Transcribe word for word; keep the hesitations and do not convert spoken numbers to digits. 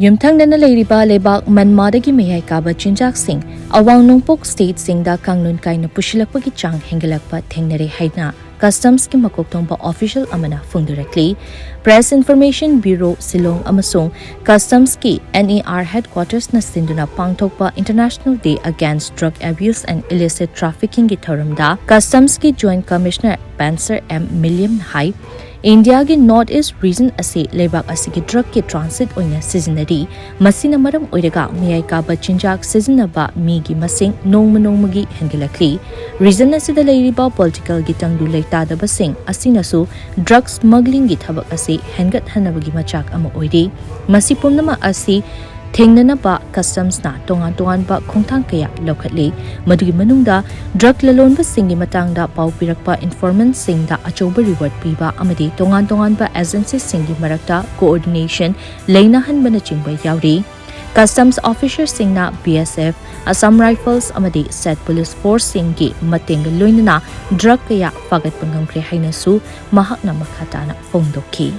ꯌꯨꯝꯊꯪꯅꯅ ꯂꯩꯔꯤꯕ ꯂꯩꯕꯥꯛ ꯃꯟꯃꯥꯗꯒꯤ ꯃꯌꯥꯏ ꯀꯥꯕ ꯆꯤꯟꯖꯥꯛꯁꯤꯡ ꯑꯋꯥꯡ ꯅꯣꯡꯄꯣꯛ ꯁ꯭ꯇꯦꯠꯁꯤꯡꯗ ꯀꯥꯡꯂꯣꯟ ꯀꯥꯏꯅ ꯄꯨꯁꯤꯜꯂꯛꯄꯒꯤ ꯆꯥꯡ ꯍꯦꯟꯒꯠꯂꯛꯄ ꯊꯦꯡꯅꯔꯦ ꯍꯥꯏꯅ ꯀꯁꯇꯝꯁꯀꯤ ꯃꯀꯣꯛ ꯊꯣꯡꯕ ꯑꯣꯐꯤꯁꯤꯌꯦꯜ ꯑꯃꯅ ꯐꯣꯡꯗꯣꯔꯛꯂꯤ꯫ ꯄ꯭ꯔꯦꯁ ꯏꯟꯐꯣꯔꯃꯦꯁꯟ ꯕ꯭ꯌꯨꯔꯣ ꯁꯤꯂꯣꯡ ꯑꯃꯁꯨꯡ ꯀꯁꯇꯝꯁꯀꯤ N A R headquartersꯅ ꯁꯤꯟꯗꯨꯅ ꯄꯥꯡꯊꯣꯛꯄ International Day Against Drug Abuse and Illicit Traffickingꯒꯤ ꯊꯧꯔꯝꯗ ꯀꯁꯇꯝꯁꯀꯤ ꯖꯣꯏꯟꯠ ꯀꯃꯤꯁꯅꯔ ꯄꯦꯟꯁꯔ ꯑꯦꯝ ꯃꯤꯂꯤꯌꯝꯅ ꯍꯥꯏ, ꯏꯟꯗꯤꯌꯥꯒꯤ ꯅꯣꯔꯠ ꯏꯁ ꯔꯤꯖꯟ ꯑꯁꯤ ꯂꯩꯕꯥꯛ ꯑꯁꯤꯒꯤ ꯗ꯭ꯔꯒꯀꯤ ꯇ꯭ꯔꯥꯟꯁꯤꯠ ꯑꯣꯏꯅ ꯁꯤꯖꯤꯟꯅꯔꯤ꯫ ꯃꯁꯤꯅ ꯃꯔꯝ ꯑꯣꯏꯔꯒ ꯃꯌꯥꯏ ꯀꯥꯕ ꯆꯤꯟꯖꯥꯛ ꯁꯤꯖꯤꯟꯅꯕ ꯃꯤꯒꯤ ꯃꯁꯤꯡ ꯅꯣꯡꯃ ꯅꯣꯡꯃꯒꯤ ꯍꯦꯟꯒꯠꯂꯛꯂꯤ꯫ ꯔꯤꯖꯟ ꯑꯁꯤꯗ ꯂꯩꯔꯤꯕ ꯄꯣꯂꯤꯇꯤꯀꯦꯜꯒꯤ ꯇꯪꯗꯨ ꯂꯩꯇꯥꯗꯕꯁꯤꯡ ꯑꯁꯤꯅꯁꯨ ꯗ꯭ꯔꯒ ꯁ꯭ꯃꯒ꯭ꯂꯤꯡꯒꯤ ꯊꯕꯛ ꯑꯁꯤ ꯍꯦꯟꯒꯠꯍꯟꯅꯕꯒꯤ ꯃꯆꯥꯛ ꯑꯃ ꯑꯣꯏꯔꯤ꯫ ꯃꯁꯤ ꯄꯨꯝꯅꯃꯛ ꯑꯁꯤ ꯊꯦꯡꯅꯅꯕ ꯀꯁꯇꯝꯁꯅ ꯇꯣꯉꯥꯟ ꯇꯣꯉꯥꯟꯕ ꯈꯣꯡꯊꯥꯡ ꯀꯌꯥ ꯂꯧꯈꯠꯂꯤ꯫ ꯃꯗꯨꯒꯤ ꯃꯅꯨꯡꯗ ꯗ꯭ꯔꯒ ꯂꯂꯣꯟꯕꯁꯤꯡꯒꯤ ꯃꯇꯥꯡꯗ ꯄꯥꯎ ꯄꯤꯔꯛꯄ ꯏꯟꯐꯣꯔꯃꯦꯟꯠꯁꯤꯡꯗ ꯑꯆꯧꯕ ꯔꯤꯋꯥꯔꯗ ꯄꯤꯕ ꯑꯃꯗꯤ ꯇꯣꯉꯥꯟ ꯇꯣꯉꯥꯟꯕ ꯑꯦꯖꯦꯟꯁꯤꯁꯤꯡꯒꯤ ꯃꯔꯛꯇ ꯀꯣꯑꯣꯔꯗꯤꯅꯦꯁꯟ ꯂꯩꯅꯍꯟꯕꯅꯆꯤꯡꯕ ꯌꯥꯎꯔꯤ꯫ ꯀꯁꯇꯝꯁ ꯑꯣꯐꯤꯁꯔꯁꯤꯡꯅ B S F, Assam rifles ꯑꯃꯗꯤ ꯁꯦꯠ ꯄꯨꯂꯤꯁ ꯐꯣꯔꯁꯁꯤꯡꯒꯤ ꯃꯇꯦꯡꯒ ꯂꯣꯏꯅꯅ ꯗ꯭ꯔꯒ ꯀꯌꯥ ꯐꯥꯒꯠꯄ ꯉꯝꯈ꯭ꯔꯦ ꯍꯥꯏꯅꯁꯨ ꯃꯍꯥꯛꯅ ꯃꯈꯥ ꯇꯥꯅ ꯐꯣꯡꯗꯣꯛꯈꯤ꯫